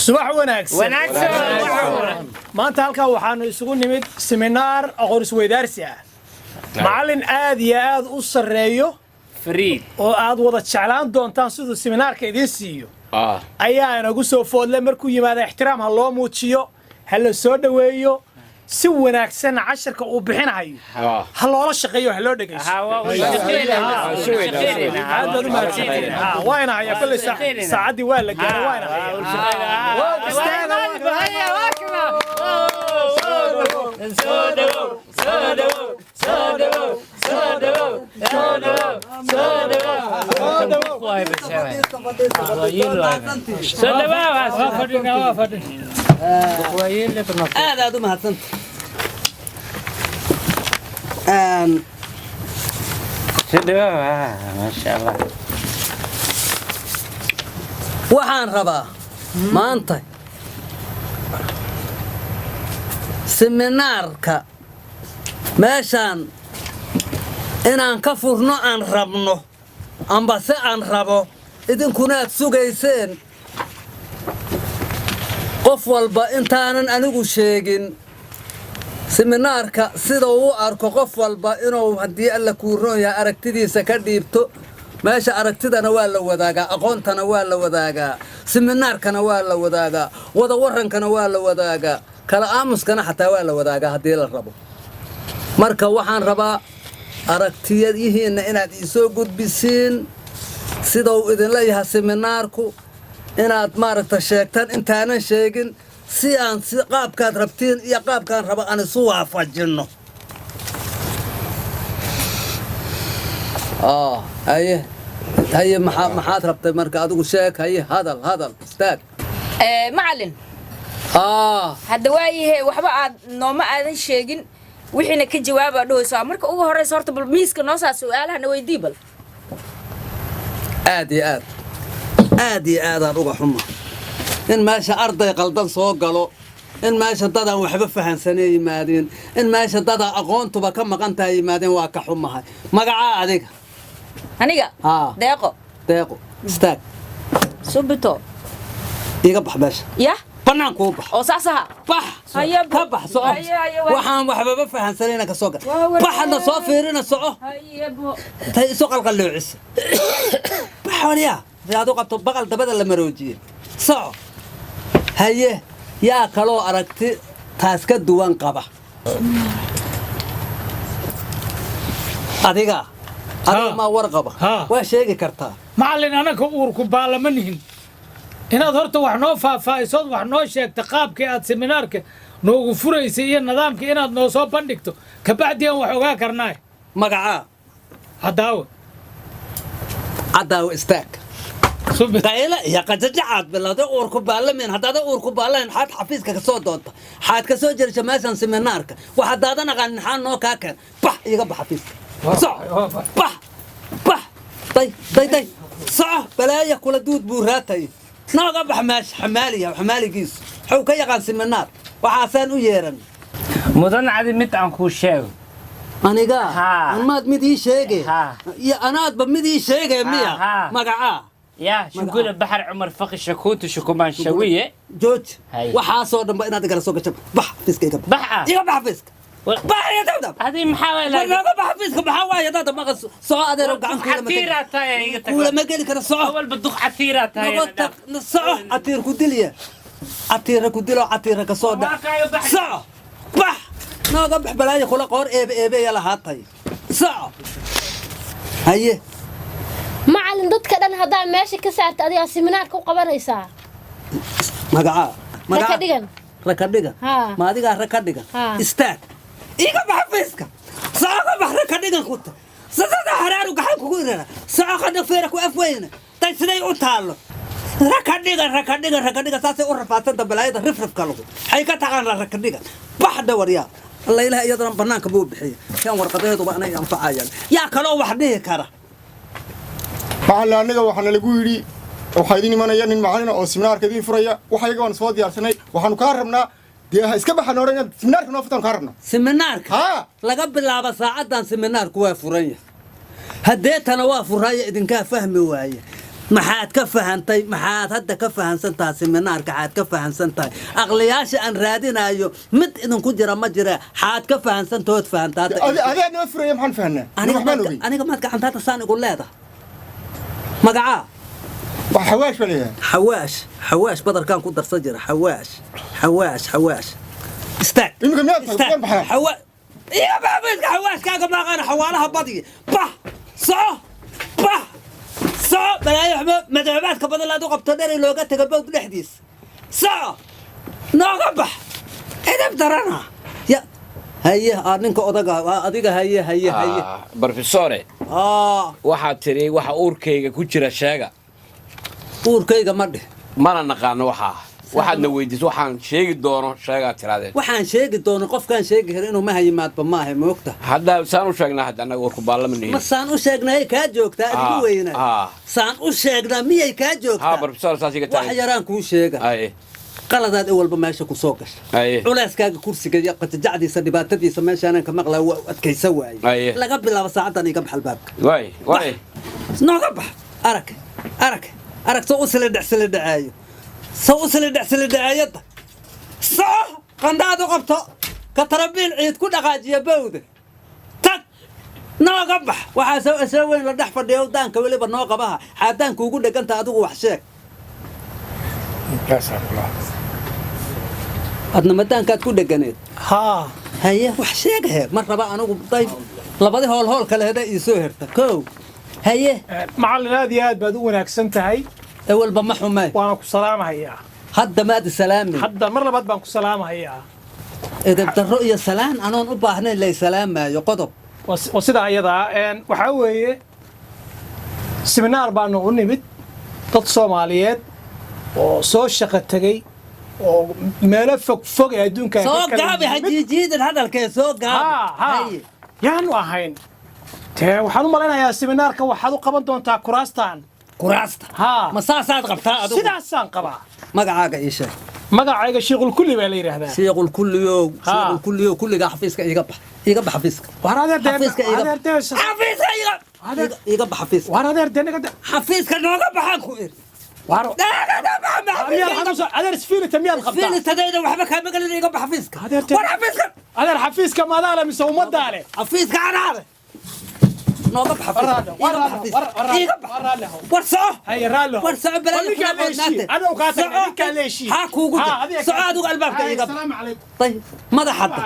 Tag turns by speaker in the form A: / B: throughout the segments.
A: Subax wanaagsan. Maanta halkan waxaanu isugu nimid seminaar aqoon isweydaarsi ah. Macallin aad iyo aad u sarreeyo
B: Fariid
A: oo aad wada jeclaan doontaan siduu seminaarka idiin siiyo ayaa inagu soo foodle. Markuu yimaada, ixtiraam ha loo muujiyo, ha la soo dhoweeyo, si wanaagsan casharka uu bixinahayo ha loola shaqeeyo, ha loo dhegeysto. Aad baad u mahadsantihiin. Waa ina hayaa kolley saacaddii waa la gaaray, waa ina hayaa. Istaaga.
B: Soo dhawow, soo dhawow, soo dhawow, soo dhawow, soo dhawow, soo dhawow, soo dhawow.
C: Aad aad u mahadsanta.
B: Soo dhawow, maasha Allah.
C: Waxaan rabaa maanta seminaarka meeshaan inaan ka furno aan rabno, amba se aan rabo idinkunaad sugayseen. Qof walba intaanan anigu sheegin seminaarka sida uu u arko, qof walba inuu, haddii Alla kuu roon yahay, aragtidiisa ka dhiibto. Meesha aragtidana waa la wadaagaa, aqoontana waa la wadaagaa, seminaarkana waa la wadaagaa, wada warankana waa la wadaagaa, kala aamuskana xataa waa la wadaagaa haddii la rabo. Marka waxaan rabaa aragtiyadihiinna inaad iisoo gudbisiin, sida uu idinla yahay seminaarku, inaad maaragta sheegtaan intaanan sheegin, si aan si qaabkaad rabtiin iyo qaabkaan rabo aan isu waafajinno. Haye haye, maxaad rabtay marka? Adigu sheeg, haye, hadal, hadal, istaag.
D: Macallin, hadda waayahe, waxba aad nooma aadan sheegin, wixiina ka jawaaba dhahayso. Marka ugu horeysa horta bal miiska noo saa, su-aalahana weydii bal.
C: Aad iyo aad, aad iyo aadaan uga xuma in meesha arday qaldan soo galo, in meesha dadaan waxba fahansanee yimaadeen, in meesha dadaa aqoontuba ka maqan tahay yimaadeen. Waa ka xumahay. Magacaa adiga?
D: Aniga?
C: Haa.
D: Deeqo.
C: Deeqo, istaag.
D: Subito.
C: Iga bax meesha.
D: Yah.
C: Bannaankuu bax.
D: Oo saas aha?
C: Bax.
D: Haya.
C: Ka bax, soco.
D: Haya, haya,
C: Waxaan waxbaba fahansanayna ka soo gal.
D: Waa war-
C: Baxadna soo fiirina, soco.
D: Hayabo.
C: Tay isu qalqalloocisa, bax waryaa, si aad u qabto baqal dabada la maroojiye, soco. Haye, yaa kaloo aragti taas ka duwan qaba? Adiga, adiga.
E: Haa.
C: Maa war qaba?
E: Haa.
C: Waa sheegi kartaa.
E: Macallin, anaka uurku baalama nihin. Inaad horta wax noo faahfaahisood, wax noo sheegta qaabkii aad seminaarka noogu furaysay iyo nidaamkii inaad noo soo bandhigto, kabacdi aan wax ogaa karnaay.
C: Magacaa?
E: Haddaawe.
C: Caddaawo, istaag.
E: Subi.
C: Qayla iyo qajajacaad bilowday. Uurku baalamin haddaada uurku baalayn, xaad xafiiska ka soo doonta, xaad ka soo jerisha meeshan seminaarka? Wax haddaadan aqaanin, xaa noo kaa keen? Bax, iga bax xafiiska, soco, bax, bax, day day day, soco. Balaaya kula duud buu raatay. Nooga bax meesha. Xamaaliya xamaaligiisu wuxuu ka yaqaan seminaar, waxaasaan u yeeran.
B: Mudan cadi, mid aan kuu sheego.
C: Aniga?
B: Haa.
C: Anmaad mid ii sheege?
B: Haa.
C: Iyo anaadba mid ii sheege miya?
B: Haa.
C: Magacaa?
B: Yaa Shugula Baxar Cumar Faqi Shakuuntu Shukumaan Shawiye.
C: Jooj.
B: Hay.
C: Waxaasoo dhanba inaad igala soo gasho. Bax xafiiska, iga bax.
B: Bax ah.
C: Iga bax xafiiska. Bax iga dawda.
B: Adi maxaa waay?
C: War nooga bax xafiiska. Maxaa waaye? Dada maqas, soco adeero, gacan kuulama geli.
B: Catiiraa tahay, iga tag.
C: Kuulama geli kara, soco.
B: Awalba duq catiiraa tahay.
C: Noga tag, soco. Catiir ku dilya, catiira ku dilo, catiira ka soo dhac.
B: Waa kaayo, bax.
C: Soco, bax, nooga bax. Balaayo kula qoor eebe eebeya lahaatay, soco, haye.
F: Macallin, dadka dhan haddaa meesha ka saarta, adigaa seminaarka u qabanaysaa?
C: Magacaa?
F: Raka dhigan.
C: Raka dhigan?
F: Haa.
C: Ma adigaa raka dhigan?
F: Haa.
C: Istaag, iga bax xafiiska, soco, ka bax. Raka dhigan kuta sadada haraaru gaxan kugu irara, soco, qadha feera ku afweyne. Tay siday u taallo, raka dhigan, raka dhigan, raka dhigan, saasay u rafaadsanta. Balaayada rifrifka lagu waxay ka taqaanaa raka dhigan. Bax dhawaryaa. Alla ilaah, iyadana banaanka buu bixiyay kan warqadaheeduba anay anfacayaan. Yaa kaloo wax dhihi kara?
G: Macallin, aniga waxaana lagu yidhi waxaa idin imanaya nin macallina oo seminaarka idin furaya. Wax ayaga waan soo diyaarsanay. Waxaanu kaa rabnaa dee, ha iska baxan odhan, inaad seminaarka noo furtaan kaa rabnaa.
C: Seminaarka?
G: Haa.
C: Laga bilaabo saacaddan seminaarku waa furan yahay, haddeetana waa furaya. Idinkaa fahmi waaye. Maxaad ka fahantay? Maxaad hadda ka fahansan tahay siminaarka? Xaad ka fahansan tahay? Aqliyaasha aan raadinayo mid idinku jira ma jira. Xaad ka fahansantahood fahantaa hadda?
G: Adaa noo furaya, maxaan fahanaa?
C: Aniga
G: waxbaan ogey.
C: Aniga maad gacantaada saan igu leedahay? Magacaa?
G: Wax Xawaash baa leeyahay.
C: Xawaash, Xawaash, badarkaan ku darsan jira. Xawaash, Xawaash, Xawaash, istaag.
G: Iminka miyaad tahay?
C: Istaag.
G: Waan baxaa.
C: Xawa iga baabiiska xawaashkaaga maaqaana. Xawaalaha badiya. Bax, soco, bax, soco. Balaayo xumo madoobaadka badan laad u qabto dheray looga tago bowd dhexdiis. Soco, nooga bax. Edeb darana ya. Haye, aa ninka odaga aa adiga. Haye, haye, haye.
H: Brofesore, waxaad tidhi waxa uurkayga ku jira sheega.
C: Uurkayga ma dheh.
H: Mana naqaano waxaa waxaadna weydiis. Waxaan sheegi doono sheegaa tiraadeen.
C: Waxaan sheegi doono qofkaan sheegi kara inuu maha yimaadba maaha, moogta.
H: Hadda saan u sheegnaa hadda annaga uurku baallama nihin.
C: Ma saan u sheegnay kaa joogtaa adigu weynaa? Saan u sheegnaa miyay kaa joogtaa?
H: Brofesor, saas iga
C: Wax
H: tahay.
C: yaraan kuu sheega. Qaladaad in walba meesha ku soo gasha. Culeyskaaga kursiga iyo qatijacdiisa, dhibaatadiisa meeshaanan ka maqlaa waa adkaysa waaye. Laga bilaabo saacaddan iga bax albaabka.
H: Waay, waay.
C: Nooga bax. Arag, arag, arag, soo u silidhac silidhaceeyo, soo u silidhac silidhaceeyada. Soco, qandhaad u qabto ka tarabiil ciid ku dhaqaajiya bowda. Tag, nooga bax. Waxaa soo weyn la dhex fadhiya daanka weliba noo qabaha xaadaanka ugu dheganta. Adigu wax sheeg. Adna madaankaad ku dheganeed?
A: Haa.
C: Haye, wax sheegahe. Ma raba anigu day labadi hool hool kale heda ii soo herta kow. Haye.
A: Macallin, aad iyo aad baad u wanaagsan tahay.
C: Ewalba ma xumee.
A: Waana ku salaamahayaa.
C: Hadda maad salaami.
A: Hadda mar labaad baan ku salaamahayaa.
C: Edeb darro iyo salaan anoon u baahnayn lay salaamaayo qodob.
A: Waa sidaa ayadaa. Waxaa weeye, siminaar baanu u nimid dad Soomaaliyeed oo soo shaqo tegey oo meelo fog fog ee adduunka ka
C: Soo
A: kala
C: gaabi.
A: yimid.
C: Hajiijiidan hadalkee, soo gaabi.
A: Ha. Yaanu ahayn tee, waxaan u malaynayaa siminaarka waxaad u qaban doontaa kuraastan.
C: Kuraasta?
A: Haa.
C: Ma saasaad qabtaa adigu?
A: Sidaasaan qabaa.
C: Magacaaga ii sheeg.
A: Magacayga Shiikhulkulli baa la yidhaahdaa.
C: Shiiqulkulliyow, Shiiqulkulliyow, kulligaa xafiiska iiga bax, iiga bax xafiiska.
A: War adeer dee.
C: Xafiiska iiga
A: Adeer dee.
C: Xafiiska iiga iiga bax xafiiska.
A: War adeer dee naga
C: Xafiiska nooga baxaan ku iri.
A: War miyaad xanuunsan adeer? Isfiilita miyaad qabtaa?
C: Isfiilitadayda waxba kaama gelin. Iiga bax xafiiska. War xafiiska.
A: Adeer, xafiiska maadaa le mise ummaddaa leh?
C: Xafiiska anaa leh. Nooga bax xafiiska, iiga bax xafiiska, iiga bax. War soco.
A: Haye, raalli.
C: War soco, balaayo
A: Ninkaan
C: kula
A: leeshii.
C: boodnaate.
A: Adigu kaa tagay,
C: Soco.
A: ninkaan leeshii.
C: Ha kuugu
A: Ha,
C: dir.
A: adiga
C: Soco adigu, albaabka
A: Haye,
C: iiga bax.
A: asalaamu calaykum.
C: Ayib, madaxadda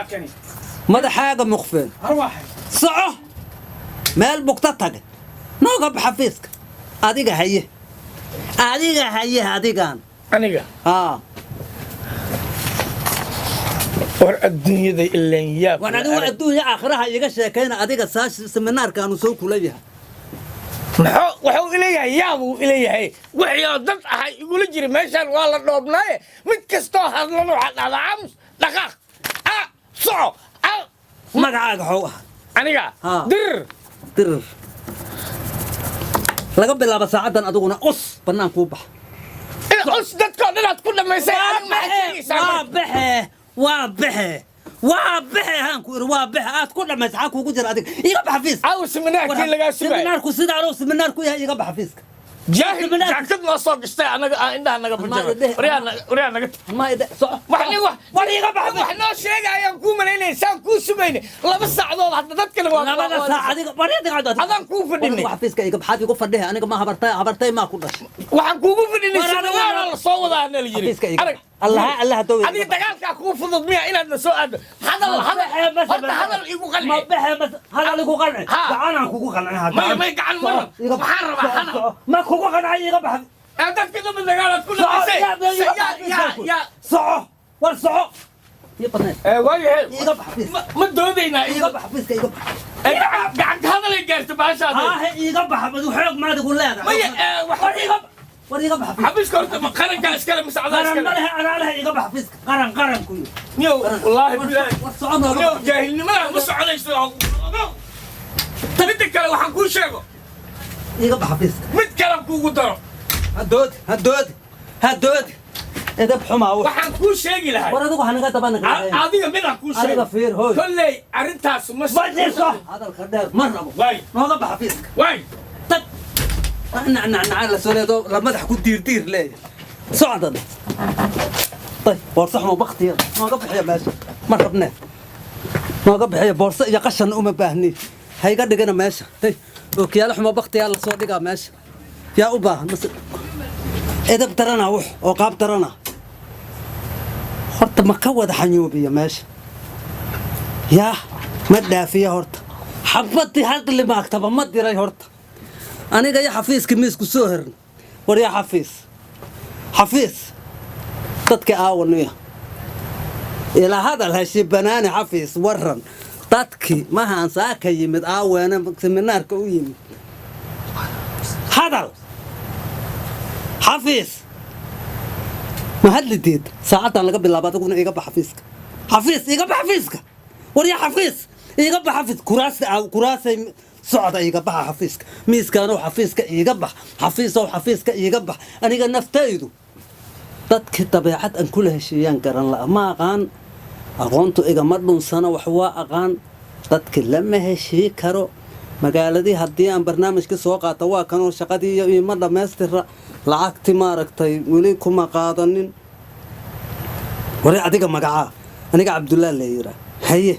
C: madaxaaga muqfeen.
A: Arwaxay.
C: Soco, meel bugta tag, nooga bax xafiiska adiga. Haye adiga, haye adigan.
I: Aniga?
C: Haa.
I: War adduunyada ileen yaab.
C: War adigu adduunya aakhiraha iiga sheekayna. Adiga saa seminaarkaanu soo kula yahay.
I: Muxuu wuxuu ileeyahay? Yaabuu ileeyahay. Wixii oo dad ahay igula jira meeshaan waa la dhoobnaaye, mid kastoo hadlan waxaa dhahdaa aamus, dhaqaaq, a soco, a.
C: Magacaaga xow ah?
I: Aniga Dirir.
C: Dirir, laga bilaabo saacaddan adiguna us bannaan kuu bax.
I: Us dadkoo dhan aad ku dhammaysay, adiga maxaad sheegaysaa
C: Waa
I: marka?
C: Baxe, waa baxe, waa baxe haan ku iri. Waa baxe aad ku dhammaysa. Xaa kuugu jira adiga? Iga bax xafiiska.
I: Aw, seminaarkii lagaa sugay.
C: Seminaarku sidaanuu seminaarku yahay. Iga bax xafiiska.
I: Jaahil jaakad noo soo gashtay anaga aan indhaha naga bujaro. Waryaa, naga
C: Ma ide soco.
I: Wax nin wax
C: war iga bax.
I: Wax noo sheegayaan kuu malaynay, saan kuu sugaynay 2 saacadood. Hadda dadkana waa
C: Labada saac adiga war adiga.
I: Adaan kuu fadhinay.
C: War xafiiska iga baxaad. Igu fadhihe aniga ma habartay? Habartay maa ku dhashay?
I: Waxaan kuugu fadhinay
C: War adiga
I: seminaara la soo wadaa na la yiri.
C: Xafiiska iga bax. Allah Allah dow.
I: Adiga dagaalkaa kuu fudud miya inaad na soo aado? Hadal, hadal, horta hadal igu qanci.
C: Ma baxe bas, hadal igu qanci. Gacanaan kugu qancin hadda.
I: May, gacan ma rab. Waxaan rabaa hadal.
C: Ma kugu qancay? Iga bax.
I: Dadka damba dagaalaad ku dhamaysay. Ya.
C: Soco, war soco. Ii badneed.
I: Waayahay.
C: Iga bax xafiiska.
I: Ma doodaynaa?
C: Iga bax xafiiska, iga bax.
I: Gacanka hadalay gaarto baashaada.
C: Haahe, iiga bax. Madu xoog maad igu leedahay?
I: Maya,
C: War iga, war iga bax.
I: Xafiiska horta ma qarankaa iskale mise adaa
C: Qaran
I: iskale?
C: ma lehe, anaa lehe. Iga bax xafiiska. Qaran qaran ku yiri.
I: Niyow, wallaahi bilaahi.
C: War soco, nooga
I: Niyow,
C: bax.
I: jaahilnimada ma soconayso. Ogow. Midda kale waxaan kuu sheego.
C: Iiga bax xafiiska.
I: Mid kale kuugu daro.
C: Hadood, hadood, hadood. Edeb xumaa wax.
I: Waxaan kuu sheegi lahay.
C: War adigu hanaga daba naqlay.
I: Adiga midaan kuu sheego.
C: Adiga fiir hooy.
I: Kolley arrintaas ma
C: Ma jirto. Hadalka dheer ma rabo.
I: Waay.
C: Nooga bax xafiiska.
I: Waay.
C: Tag. Nacnacnacaa la soo leedo la madax ku diirdiir leeyahay socdan. Ay, boorso xumo baktiya nooga bixiya meesha, ma rabnee, nooga bixiya boorso iyo qashan, uma baahni, ha iga dhigana meesha. Day, ookiyaalo xumo baktiyaa la soo dhigaa meesha, yaa u baahan? Mase edab darana wux oo qaab darana horta ma ka wada xanyuubiya meesha, yaa ma dhaafiya horta xabadii hadli maagtaba ma diray horta. Aniga iyo xafiiska miisku soo herna. War yaa xafiis, xafiis dadka aawaniya ilaa hadal heshi banaani. Xafiis, waran dadkii mahaan saaka yimid aaweene seminaarka u yimid? Hadal xafiis, ma hadli diid? Saacaddan laga bilaabo adiguna iga bax xafiiska. Xafiis, iga bax xafiiska. War yaa xafiis, iga bax xafiis. Kuraasta kuraasay socda, iga baxa xafiiska. Miiskaanow xafiiska iiga bax. Xafiisow xafiiska iiga bax. Aniga naftaydu dadkii dabeecad aan kula heshiiyaan garan la'a. Ma aqaan, aqoontu igama dhunsano, wax waa aqaan, dadki lama heshii karo. Magaaladii haddii aan barnaamijka soo qaato, waa kanoo shaqadii iyo iima dhammaystira, lacagti maaragtay weli kuma qaadanin. Ware adiga magacaa? Aniga Cabdullaa la yiraa. Haye,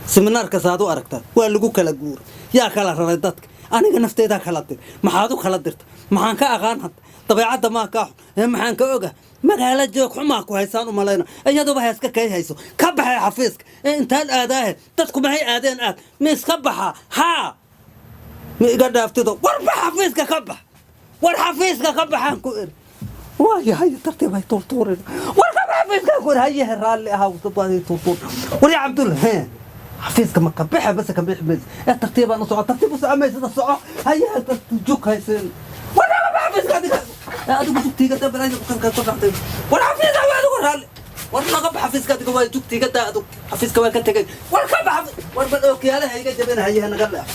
C: seminaarkaas aad u aragtaa waa lagu kala guuray, yaa kala raray dadka? Aniga nafteydaa kala dir. Maxaad u kala dirta? Maxaan ka aqaan hadda? Dabeecadda maa kaa xun ee maxaan ka oga? Magaalo joog xumaa ku haysaan u malayna, iyaduba heeska kay hayso. Ka baxay xafiiska ee intaan aadaahe, dadku maxay aadeen? Aad ma iska baxaa? Haa, ma iga dhaaftido? War bax, xafiiska ka bax. War xafiiska ka baxaan ku iri. Waayahay, tartiib hay tuurtuurin. War ka bax xafiiska ku iri. Hayehe, raalli ahaa, tuurtuur. War yaa Cabdulla, hee, xafiiska ma ka bixe base ka bixi maysa ee tartiibaan u soco, tartiib u soco maysada, soco. Hayehe, jug haysin. War ka bax xafiiska adiga, adigu jugtiiga daa balaayo kan ku dhacday. War xafiiska waa adigu raalli. War naga bax xafiiska adiga, waa jugtiiga daa adigu, xafiiska waa ka tegay. War ka bax. War bal ookiyaalaha iga jabin. Hayehe, naga leex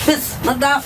C: bis, na dhaaf.